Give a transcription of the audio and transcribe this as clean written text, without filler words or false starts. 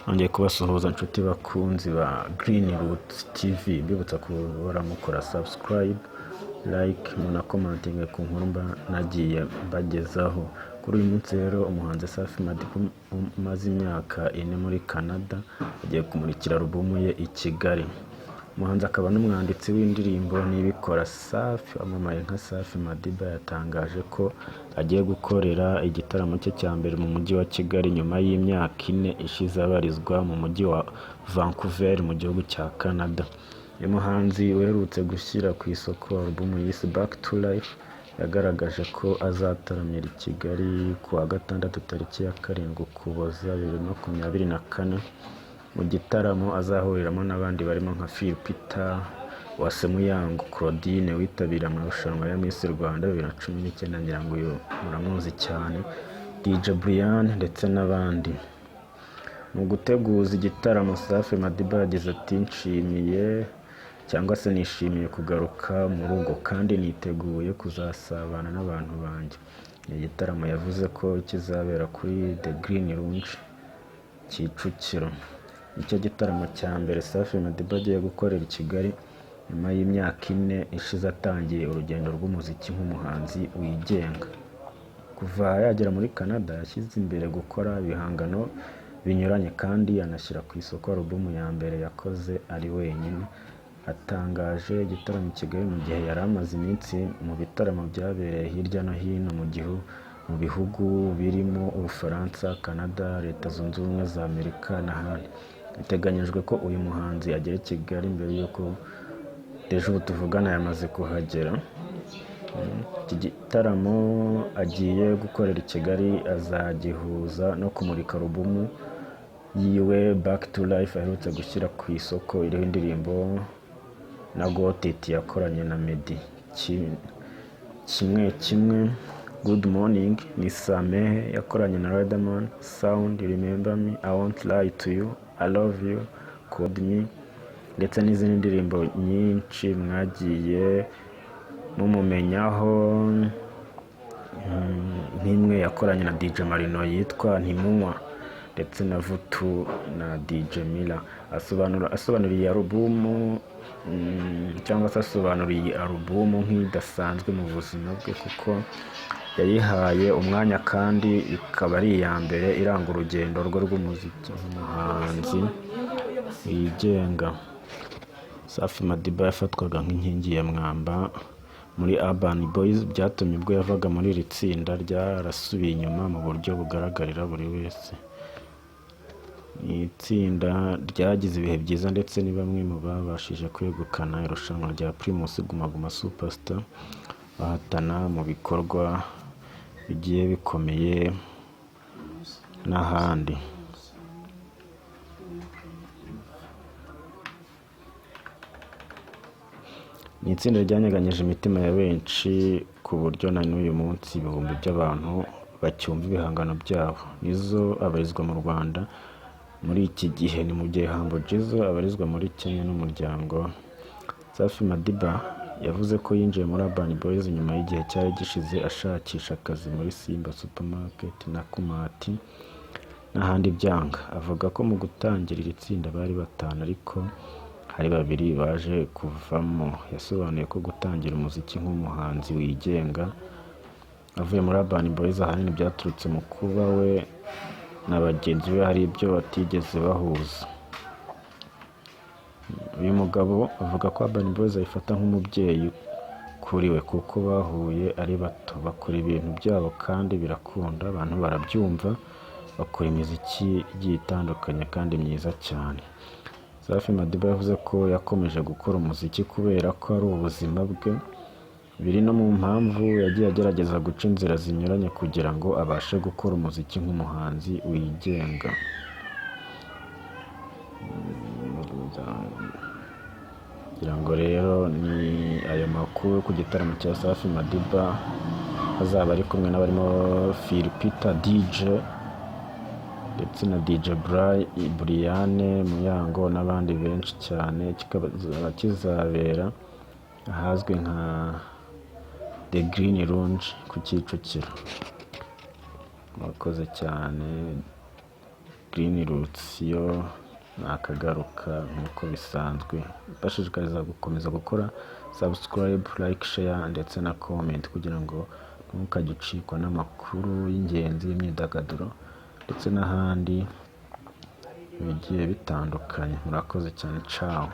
Nongeye kubasuhuza nshuti bakunzi ba Green Roots TV, mbibutsa guhora mukora subscribe, like, munacommentinge ku nkuru mba nagiye mbagezaho. Kuri uyu munsi rero, umuhanzi Safi Madiba umaze imyaka 4 muri Canada agiye kumurikira alubumu ye i Kigali. Umuhanzi akaba n'umwanditsi w'indirimbo Nibikora Safi wamamaye nka Safi Madiba yatangaje ko agiye gukorera igitaramo cye cya mbere mu mujyi wa Kigali nyuma y'imyaka 4 ishize abarizwa mu mujyi wa Vancouver mu gihugu cya Canada. Uyu muhanzi uherutse gushyira ku isoko alubumu yise Back to Life yagaragaje ko azataramira i Kigali ku wa Gatandatu tariki ya 7 Ukuboza 2024, mu gitaramo azahuriramo n'abandi barimo nka Phil Peter, Uwase Muyango Claudine witabiriye amarushanwa ya Miss Rwanda 2019, ngira ngo uyu muramuzi cyane, DJ Brian ndetse n'abandi. Mu guteguza igitaramo, Safi Madiba yagize ati: "Nshimiye cyangwa se nishimiye kugaruka mu rugo kandi niteguye kuzasabana n'abantu banjye." Ni igitaramo yavuze ko kizabera kuri The Green Lounge Kicukiro. Nicyo gitaramo cya mbere Safi Madiba agiye gukorera i Kigali nyuma y'imyaka 4 ishize atangiye urugendo rw'umuziki nk'umuhanzi wigenga. Kuva yagera muri Canada yashyize imbere gukora ibihangano binyuranye kandi anashyira ku isoko alubumu ya mbere yakoze ari wenyine. Atangaje igitaramo i Kigali mu gihe yari amaze iminsi mu bitaramo byabereye hirya no hino mu bihugu birimo Ubufaransa, Canada, Leta Zunze Ubumwe za Amerika n'ahandi. Biteganyijwe ko uyu muhanzi agera i Kigali mbere y'uko ejo ubu tuvugana yamaze kuhagera. Iki gitaramo agiye gukorera i Kigali azagihuza no kumurika alubumu yiwe Back to Life aherutse gushyira ku isoko, iriho indirimbo na Got It yakoranye na Meddy, Kimwe Kimwe, Good Morning, Nisamehe yakoranye na Riderman, Sound, Remember Me, I Won't Lie to You, I Love You, Call Me ndetse n'izindi ndirimbo nyinshi mwagiye mumumenyaho, nk'imwe yakoranye na DJ Marino yitwa Ntimunywa ndetse na Vutu na DJ Miller. Asobanura iyi alubumu cyangwa se asobanura iyi alubumu nk'idasanzwe mu buzima bwe kuko yayihaye umwanya kandi ikaba ari iya mbere iranga urugendo rwe rw'umuziki nk'umuhanzi wigenga. Safi Madiba yafatwaga nk'inkingi ya mwamba muri Urban Boys, byatumye ubwo yavaga muri iri tsinda ryarasubiye inyuma mu buryo bugaragarira buri wese. Ni itsinda ryagize ibihe byiza ndetse ni bamwe mu babashije kwegukana irushanwa rya Primus Guma Guma Super Star, bahatana mu bikorwa bigiye bikomeye n'ahandi. Ni itsinda ryanyeganyeje imitima ya benshi ku buryo na n'uyu munsi ibihumbi by'abantu bacyumva ibihangano byabo. Nizzo abarizwa mu Rwanda muri iki gihe, ni mu gihe Humble Jizzo abarizwa muri Kenya n'umuryango we. Safi Madiba yavuze ko yinjiye muri Urban Boys nyuma y'igihe cyari gishize ashakisha akazi muri Simba Supermarket na Nakumatt n'ahandi byanga. Avuga ko mu gutangira iri tsinda bari batanu ariko hari babiri baje kuvamo. Yasobanuye ko gutangira umuziki nk'umuhanzi wigenga avuye muri Urban Boys ahanini byaturutse mu kuba we na bagenzi be hari ibyo batigeze bahuza. Uyu mugabo avuga ko Urban Boys ayifata nk'umubyeyi kuri we kuko bahuye ari bato, bakora ibintu byabo kandi birakunda, abantu barabyumva, bakora imiziki igiye itandukanye kandi myiza cyane. Safi Madiba yavuze ko yakomeje gukora umuziki kubera ko ari ubuzima bwe, biri no mu mpamvu yagiye agerageza guca inzira zinyuranye kugira ngo abashe gukora umuziki nk'umuhanzi wigenga. Ngira ngo rero ni ayo makuru ku gitaramo cya Safi Madiba, azaba ari kumwe n'abarimo Phil Peter, DJ ndetse na DJ Brian Muyango n'abandi benshi cyane, kikaba kizabera ahazwi nka The Green Lounge ku Kicukiro. Murakoze cyane. Green Roots yo nakagaruka nk'uko bisanzwe. Bashishikariza gukomeza gukora subscribe, like, share ndetse na comment kugira ngo ntukajye ucikwa n'amakuru y'ingenzi y'imyidagaduro ndetse n'ahandi bigiye bitandukanye. Murakoze cyane, ciao.